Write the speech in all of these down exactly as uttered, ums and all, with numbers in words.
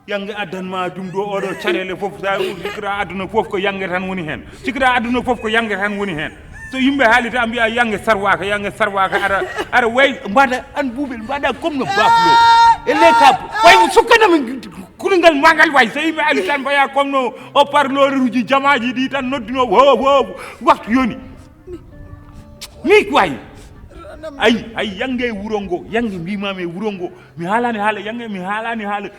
Yange addan ma ɗum ɗo, oɗo caɗele fof, sa sikira aduna fof ko yange tan woni hen. Sikira aduna fof ko yange tan woni hen. So yimɓe haali ta mbiya yange sarwaka, yange sarwaka, ara, ara way, mbaɗa an buubel, mbaɗa comme no baflo. E le ka, way mo sukkanama kuɗungal magal way. So yimɓe haali tan mbaya comme no o parleur uji jamaji ɗi tan noddino, wo, wo, waktu yoni. Mi way. Ay, ay, yange wuro ngo, yange mbimami e wuro ngo. Mi haalani haala yange, mi haalani haala.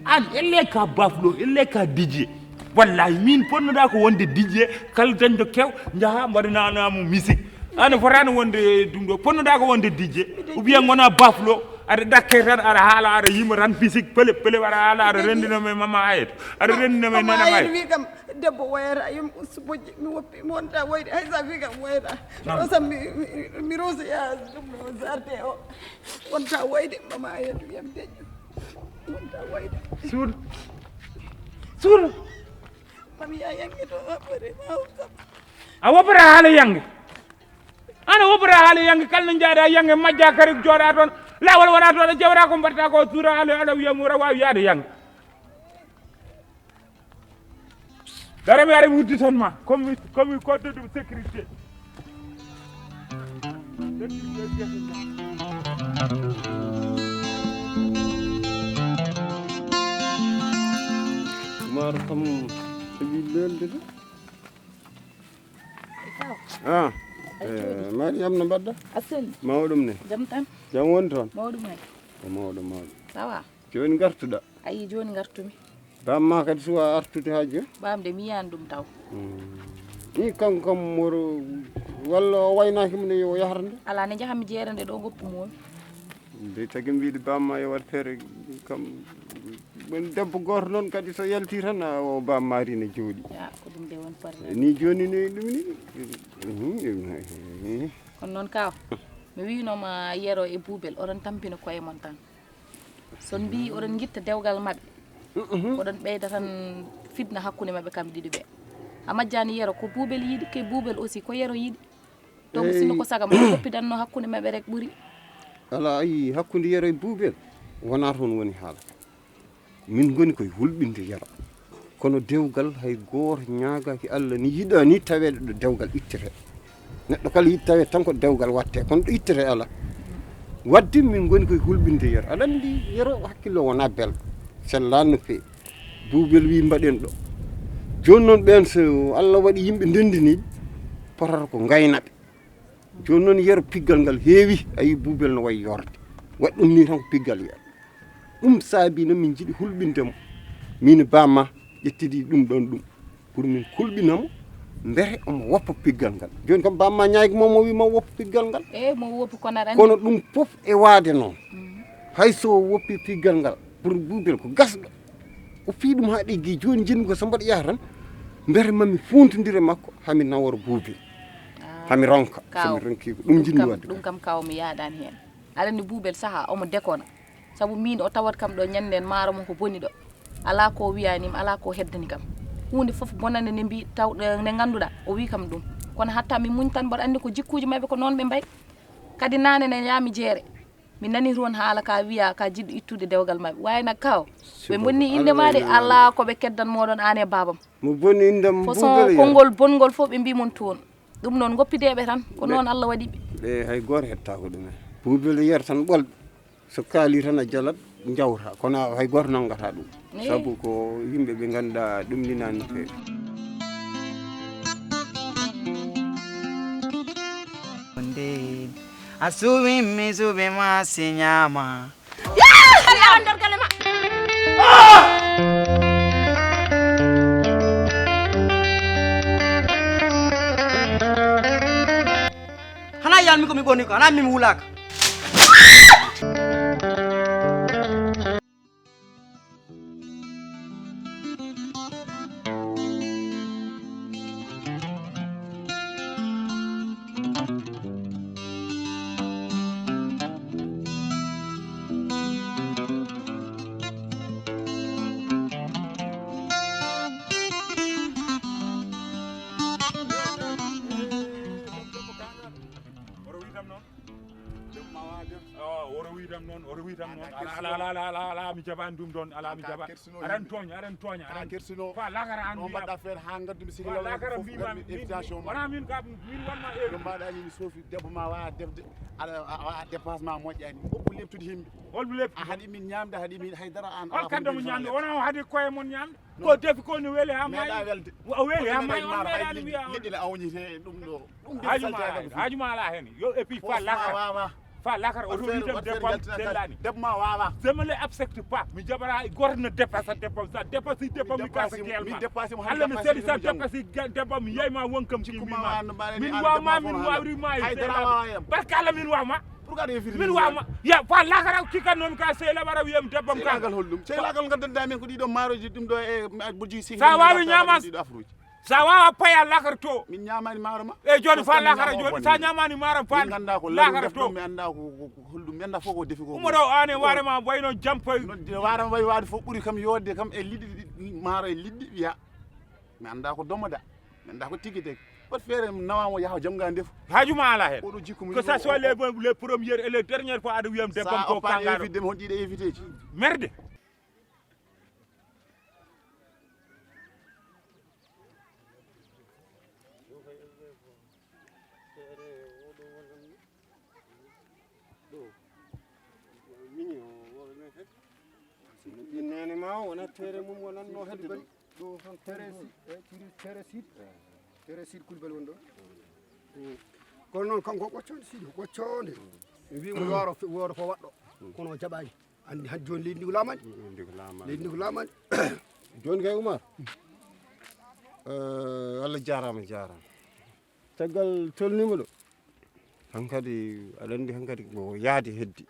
An, elle ka baflo, elle ka D J. Wallahi, min ponnoɗa ko wonde D J, kala dañɗo kew, jaha mbaɗananamo musique. An, a fotani wonde ɗum ɗo, ponnoɗa ko wonde D J. Ou bien gona baflo, aɗa ɗakke tan, aɗa haala, aɗa yima tan, musique, pele, pele, aɗa haala, aɗa rendino me mama ayet. Aɗa rendino me nana ayet. Wi kam, debbo wayata, yum, suboji, mi woppi, mi wonta wayde, hay sa wi kam wayata. Rosa, mi, mi, mi rosa ya, ɗum ɗo, jardin o. Wonta wayde, mama ayet, wiyam deƴƴo. Wonta wayde. Suudu. Suudu. Mami ya yange to, a ɓore, ma o kam. A woppata haala yange. Ana woppata haala yange, kala no jaaɗa yange, majja kadi jooɗa toon. Laawol wona toon, a jewata ko mbaɗta ko, suura haala, aɗa wiya mo, aɗa waawi yaade yange. Dara mi ari mi udditan ma, comme, comme code de sécurité. Mar kam, heɓi lelde de. Ah, eh, Mariam, no mbaɗɗa? Asen. Mawɗum ne? Jam tan. Jam woni toon? Mawɗum hay. Ko mawɗo, mawɗo. Ça va? Jooni ngartuɗa? Ayi, jooni ngartumi. Bamma kadi suwa artude haa jooni? Bamde mi yiyaani ɗum taw. Hmm. Ni kanko kam moro, walla o waynaaki mo nde yo yahra nde? Alaa, nde njahanmi jeere nde ɗo ngoppu momi. Nde tagi mbiɗo bamma yo waɗ feere kam. Woni debbo gooto noon kadi so yalti tan, a, o bammaari ne jooɗi. Ya, ko ɗum de woni problème. Ni jooni ni ɗum ni. Mhm. Kono noon kaw, mi wiinoma Yero e Buubel, oɗon tampina koye mon tan. So on mbiyi oɗon ngitta dewgal maɓɓe, mhm, oɗon ɓeyda tan fitna hakkunde maɓɓe kam ɗiɗi ɓe. A majjani Yero ko Buubel yiɗi, ke Buubel aussi ko Yero yiɗi. Donc, eyi, sinno ko saga mo, ko goppidanno hakkunde maɓɓe rek ɓuri. Alaa, ayi, hakkunde Yero e Buubel, wonaa toon woni haala. Min ngoni koye hulɓinde Yero. Kono dewgal hay gooto ñaagaaki Allah ni yiɗa ni taweede ɗo dewgal ittete. Neɗɗo kala yiɗi taweede tan ko dewgal watte, kono ɗo ittete alaa. Wadde min ngoni koye hulɓinde Yero. Aɗa anndi Yero hakkille wonaa belɗo. Sellaani no feewi. Buubel wi mbaɗen ɗo. Jooni noon ɓeen so Allah waɗi yimɓe ndenndiniiɓe, potata ko ngaynaɓe. Jooni noon Yero piggal ngal heewi, a yii Buubel no wayi yorde. Waɗi ɗum ni tan ko piggal Yero. Ɗum saabi no min njiɗi hulɓinde mo. Min e bamma ƴettidi ɗum ɗoon ɗum. Pour min kulɓina mo, mbete omo woppa piggal ngal. Jooni kam bamma ñaagi mo, mo wi ma woppa piggal ngal. Eyi, mo woppi kono aɗa anndi. Kono ɗum fof e waade noon. Mm. Hay so o woppi piggal ngal, pour Buubel ko gasɗo. O fii ɗum haa ɗiggi, jooni njiɗmi ko so mbaɗa yaha tan, mbete mami fuuntondire makko, hami nawora Buubel. Ah, hami ronka, so kaw, mi ronki ko ɗum ɗum njiɗmi kam, waɗde. Ɗum kam kaw mi yaaɗaani heen. Aɗa anndi Buubel sahaa omo dekona. Sabu miin o tawat kam ɗo ñannden maaro mon ko boni ɗo. Alaa ko wiyaani mi, alaa ko heddani kam. Huunde fof bonande nde mbi-, taw-, nde ngannduɗaa o wii kam ɗum. Kono hatta mi muñ tan, mboɗo anndi ko jikkuuji maɓɓe ko noon ɓe mbayi. Kadi naane ne yaami jeere. Mi nani toon haala ka wiya ka jiɗɗo ittude dewgal maɓɓe. Waawi nak kaw. Ɓe bonni innde ma de, alaa ko ɓe keddan moɗon aan e baabam. Mo bonni innde am. Façon konngol bonngol fof ɓe mbi mon toon. Ɗum noon ngoppideeɓe tan, ko noon Allah waɗi ɓe. Ɓe hay gooto hettaako ɗum en. Buubel yar tan ɓol. So kaali tan a jalat, njawta. Kono hay gooto nanngata ɗum. Sabu ko yimɓe ɓe ngannduɗaa ɗum linaani no feewi. Nde a suuɓi mi suuɓi ma si ñaama. Alla on nder galle ma. Hana yiyami ko mi ɓorni ko, hana mi mi wulaka. Woro wi tan noon, woro wi tan noon. Ala ala ala ala ala ala mi jaɓani ɗum ɗon, ala mi jaɓa. Aɗan tooña, aɗan tooña, aɗan kersino. Fa lakara an no mbaɗɗa feere ha gaddu mi sigi law lakara mbi ma invitation. Wona min ka min wanma eri. Ɗum mbaɗa ni mi soofi debbo ma wawa defde. Aɗa wawa dépense ma moƴƴani. Hol leptude himɓe? Hol leptude? A haɗi min ñamde, haɗi min haydara an. Hol kadda mo ñamde? Wona o haɗi koye mon ñamde? Ko defi ko ne weli ha mayi. Meɗa welde. O weli ha mayi, on meɗani wiya on. Liɗɗi ne awnite ɗum ɗo. Ɗum defi salteɗe. Haaju ma ala hen. Yo et puis fa lakara. Fa lakara o ɗum yitam debbo am sellani. Debbo ma wawa. Je me le accepte pas. Mi jaɓata goto no dépassa debbo am. Sa dépassi debbo am mi kasa gel ma. Alla mi sedi sa dépassi debbo am mi yeyma won kam ki mi ma. Min wawma min wawri ma. Barka Alla min wawma. Pourquoi aɗa yefiri min wawma? Ya fa lakara kikan noon ka sey laɓara wiyam debbam ka. Seylagal hol ɗum? Seylagal ngaddanɗa min ko ɗiɗo maaroji ɗum ɗo e boji sehil. Sa wawi ñama. Sa wawa paya lakara to. Min ñamani maaro ma. E joni fa lakara joni sa ñamani maaro fa. Min ganda ko lakara to. Mi anda ko holɗum mi anda fof ko defi ko. Umo ɗo an e warema wayno jampoy. Nodde warema way wade fof ɓuuri kam yodde kam e liɗɗi maaro e liɗɗi wiya. Mi anda ko domoda. Mi anda ko tigi tigi. Wat feere nawamo yaha jom ga ndefu. Hajuma ala hen. Ko sa soit les les premières et les dernières fois aɗa wiyam debbo ko kangaɗo. Evite mo ɗiɗo eviteji. Merde. Ɗo miñi o wona hedde. Ɗi nene ma wona tere mum wonanno hedde ɗo. Ɗo tan tere si e tiri tere sid. Tere sid kulbel won ɗo. Kono noon kanko ɓoccoonde sid ɓoccoonde. Mbimo yooro wooro ko waɗɗo. Kono o jaɓani. Anndi han jooni leydi ndi ko laamaani. Leydi ndi ko laamaani. Jooni kay Umar. Allah jaaraama jaaraama. Caggal tolniima ɗo. Hankadi aɗa anndi hankadi ko yaade heddi.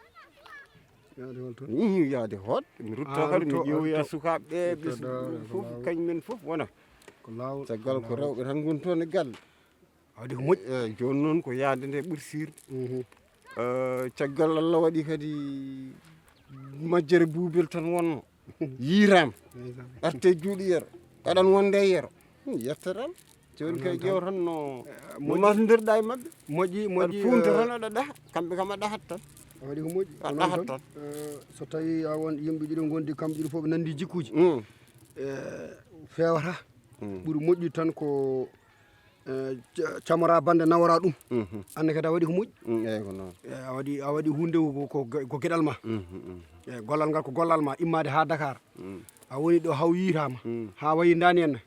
Yaade hol toon? Ih, yaade hoot. Mi rutto kadi mi ƴeewoya sukaaɓe ɓe ɓe fof kañumen fof wona. Ko laawol. Caggal ko rewɓe tan ngoni toon e galle. Waɗi ko moƴƴi. Eeyi, jooni noon ko yaade nde ɓuri siirde. Caggal Allah waɗi kadi majjere buubel tan wonno. Yiiraama. Arte juuɗe yero. Aɗan wonde e yero. Yettere Allah. Jooni kay ƴeew tan no no masondirɗa e maɓɓe. Moƴƴi moƴƴi. Aɗa fuunta tan aɗa ɗaha. Kamɓe kam a ɗahat tan. A waɗi ko moƴƴi. A ɗahat tan. So tawi a won yimɓe ɗiɗo ngondi kamɓe ɗiɗo fof ɓe nandi jikkuji. Feewata. Ɓuri moƴƴi tan ko camora bande nawora ɗum. Anne kadi a waɗi ko moƴƴi. Eyi ko noon. A waɗi a waɗi hunde ko ko geɗal ma. Eyi gollal ngal ko gollal ma immade ha Dakar. A woni ɗo haw yiitama ha wayi dani en.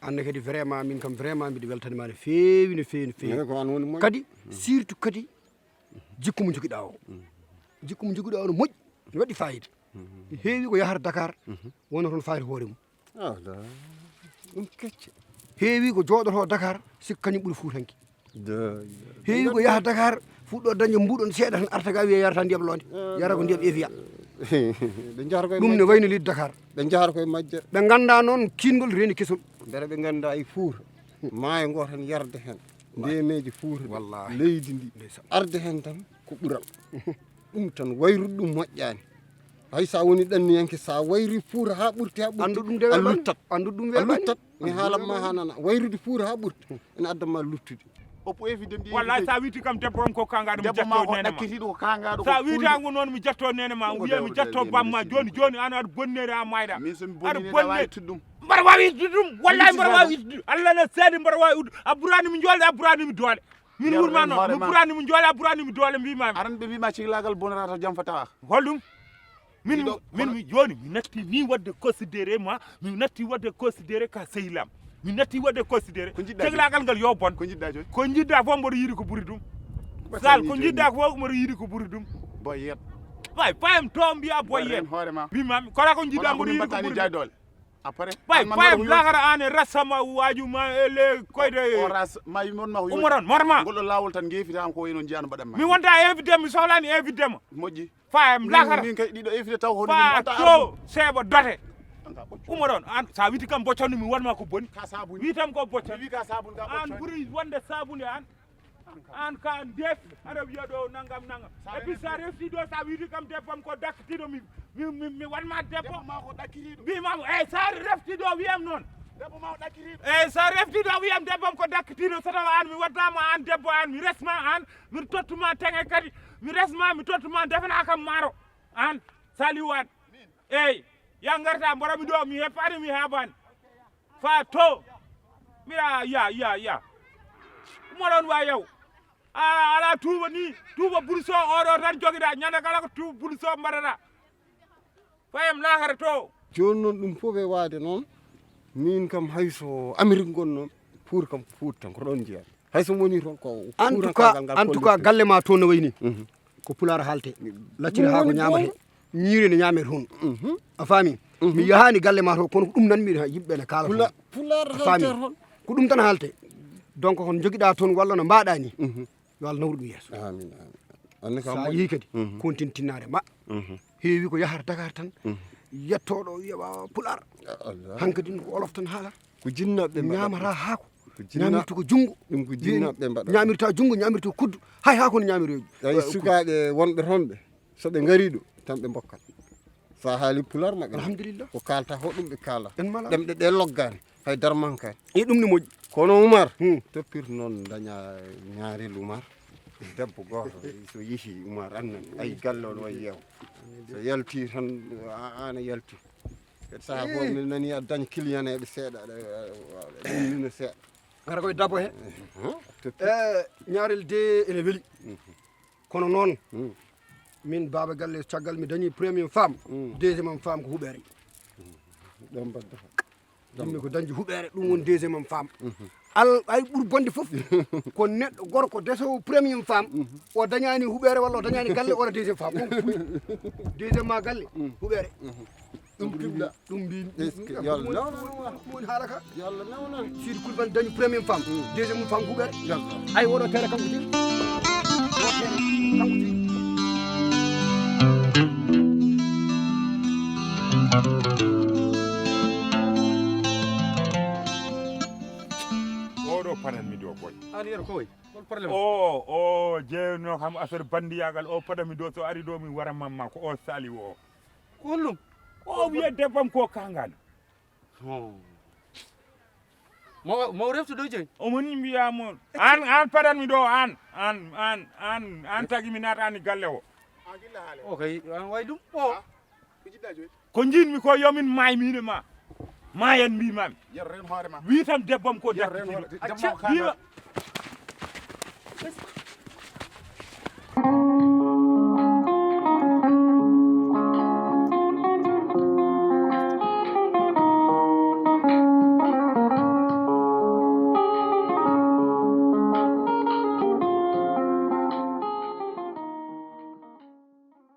Anne kadi vraiment min kam vraiment mbiɗa weltanima no feewi no feewi no feewi. Kadi surtout kadi jikku mo jogiɗa o. Jikku mo jogiɗa o no moƴƴi no waɗi fayida. Heewi ko yahata Dakar wona toon fayida hoore mum. Ɗum kecce. Heewi ko jooɗoto Dakar sikka kañum ɓuri fuutanke. Heewi ko yaha Dakar fuɗɗo daña mbuɗon seeɗa tan arta ga wiya yarata ndiyam loonde yara ko ndiyam Evian. Ɗum ne wayno leydi Dakar. Ɓe njahata koye majjere. Ɓe ngannda noon kiingol reeni kesol. Mbele ɓe ngannda e fuuta maayo ngo tan yarde heen ndeemeeji fuuta leydi ndi arde heen tan ko ɓural. Ɗum tan, wayrude ɗum moƴƴaani. Hay so a woni ɗanniyanke, so a wayri fuura haa ɓurti, haa ɓurti, anndu ɗum de a weeɓani. Luttat. Anndu ɗum a weeɓani. Luttat. Mi haalan ma haa nana. Wayrude fuura haa ɓurti, ene adda ma luttude. Oppo efi dem ɗi. Wallahi, sa witi kam debbo on ko kangaɗo, mi debbo ma jatto ko nene ma. Ɗakkitiiɗo ko kangaɗo. Sa ko witi kulɗo. Ango noon mi jatto nene ma, wiye mi jatto bamma. Joni, joni an aɗa bonnere a mayɗa. Min so mi aɗa bonni nene bonne. Wawi ittude ɗum. Mbaɗa wawi ittude ɗum. Wallahi mbaɗa wawi ittude. Allah na seedi mbaɗa wawi ittude. A ɓurani mi jolde, a ɓurani mi doole. Min wurma noon, mi ɓurani mi jolde, a ɓurani mi doole, mbima mi. Aran ɓe mbima ciklagal bonata jam fatawa. Holɗum? Min, min mi joni, mi natti ni wadde considéré ma, mi natti wadde considéré ka sehilam. Mi natti wadde considéré. Ko jiɗɗa joni? Teglaagal ngal yo bon. Ko jiɗɗa joni? Ko jiɗɗa fof mboɗo yiɗi ko ɓuri ɗum. Sal, ko jiɗɗa fof mboɗo yiɗi ko ɓuri ɗum. Boy yet. Way, payam to mbiya boy yet. Hoore ma. Mbima mi, kono ko jiɗɗa mboɗo yiɗi ko ɓuri ɗum. Jaay doole. Après, way, payam lahara an e rasama waaju ma e le koyde. O ras, ma yimon ma ko umaron, morma. Ngol ɗo laawol tan ngefitaama ko wayno jiyano mbaɗan ma. Mi wonta invité, mi sohlani invité ma. Moƴƴi. Fa em lakara. Min kay ɗiɗo efide taw hono fa to seeɓa dote. Uma ɗon an sa witi kam boccani mi wonma ko boni. Ka sabuni. Witam ko boccani. Wi ka sabuni ka boccani. An ɓuri wonde sabunde an. An ka ndef aɗa wiya ɗo nangam nangam. Et puis sa refti ɗo sa witi kam debbam ko dakkitiɗo mi mi mi mi wanma debbo. Debbo ma ko dakkitiɗo. Mbima mo e sa refti ɗo wiyam noon. Debbo ma ko dakkitiɗo. E sa refti ɗo wiyam debbam ko dakkitiɗo so tawa an mi waddama an debbo an mi resma an. Mi tottuma teŋe kadi mi resma mi tottuma defana kam maaro an saliwan. Eyyi ya garta mboɗo mi ɗo mi heppani mi habani fa to mbiɗa ya ya ya moɗon wa yaw a ala tuuba ni tuuba bulso oɗo tan jogiɗa ñande kala ko tuuba bulso mbaɗata. Fayam lahara to. Jooni noon ɗum fof e waade noon, miin kam hay so Amérique ngonno, Fuuta kam Fuuta tan ko ɗoon njiyaa. Hay so mi wonii toon ko en tout cas, en tout cas galle ma to no wayni. Ko pulaar haalte. Lacciri haa ko ñaamate. Ñiiri ne ñaame toon. A faami? Mi yahaani galle ma to kono ko ɗum nan mi yimɓe ne kaala toon. Pulaar haalte toon. Ko ɗum tan haalte. Donc kon jogiɗa toon walla no mbaɗa ni. Yo Allah nawru ɗum yeeso. Amin amin. Anne kam sa yehi kadi kontin tinnaade ma. Heewi ko yahata Dakar tan. Yettoɗo wiya wawa pulaar. Hankadi ko olof tan haala. Ko jinnaɓe ñamata haako. Ñamirta ko junngo. Ɗum ko jinnaɓe mbaɗa. Ñamirta junngo ñamirta kuddu. Hay haako no ñamiri. Ay sukaaɓe wonɓe toon ɓe so ɓe ngari ɗo tan ɓe mbokkat. Sa haali pulaar maɓɓe alhamdulillah ko kalta ho ɗum ɓe kala. Ɗemɗe ɗe loggaani hay darmankaani. E ɗum ne moƴƴi. Kono Umar toppir noon daña ñaarel Umar. Debbo gooto so yehi Umar annan ay galle on way yeew. So yalti tan an a yalti. Kadi saha fof min nani aɗa daña client eɓe seeɗa aɗa ɗumnina seeɗa. Gara koye dabo he. Toppir. E ñaarel de ene weli. Kono noon min baaba galle caggal mi dañi premier femme. Deuxième am femme ko huɓeere. Ɗon mbaddata. Jinmi ko dañde huɓeere ɗum woni deuxième am femme. Al ay ɓur bonde fof ko neɗɗo gorko desowo premier femme o dañani huɓeere walla o dañani galle walla deuxième femme on ko puli. Deuxième ma galle huɓeere. Ɗum pibɗa. Ɗum mbi est-ce que yalla nawna woni haala ka yalla nawna sidi kulbal dañi premier femme deuxième femme huɓere ay woɗo tere kanko tigi. Kanko tigi. Oɗo panan mi do boy. An yer koy. Hol problème? O o jeyno kam affaire bandiyagal o panan mi do so ari do mi wara mamma ko o sali o. Ko hollum? O wiya debbam ko kangal. Mo mo reftu ɗo joni. Omo ni mbiya mo an an paɗanmi ɗo an an an an an tagi mi naatani galle o. O kay an way ɗum o. Ko jinmi ko yomin maay mine ma. Mayan mbimami. Wi tan debbam ko dakkitiɗo.